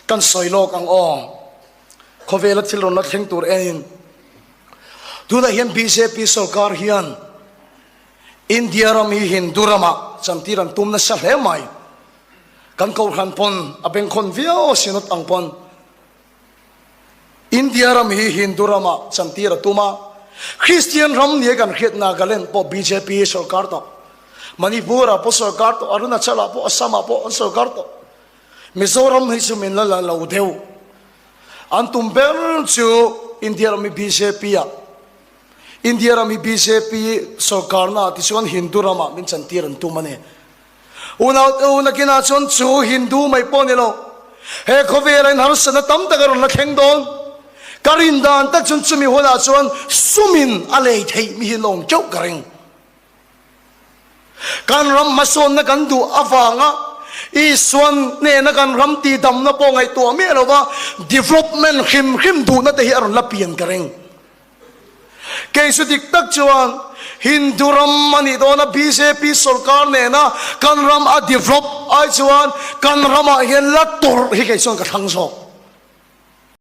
Kan sawi lawk ang aw. Khawvela thil rawn la thleng tur enin tunah hian bjp sorkar hian India ram hi Hindu ramah chantir an tum nasa hle mai. Kan kohhran pawn a bengkhawn viau a Synod ang pawn India ram hi Hindu ramah chantir a tum a. Kristian ram nia kan hriat Nagaland pawh bjp sorkar tawh, Manipur ah pawh sorkar tawh, Arunachal ah pawh, Assam ah pawh an sorkar tawh. Mizoram hi chu min la la lo deuh. An tum ber chu India ram hi bjp ah India ram hi bjp sorkarna ah tichuan Hindu ramah min chantir an tum a ni. Unau te u nakinah chuan chu Hindu mai pawh ni lo, he khawvela in harsatna tam tak a rawn la thleng dawn. Ka rin dan tak chuan chumi hunah chuan sumin a lei theih mi hi lawm teuh ka ring. Kan ram hmasawnna kan duh avanga Isuan hnena kan ram tihdamna pawh ngaihtuah miah lova development hrim hrim duhna te hi a rawn la pian ka ring. Kei chu dik tak chuan Hindu ram a nih dawna bjp sorkar nena kan ram a develop ai chuan kan ramah hian la tawrh hi kei chuan ka thlang zawk.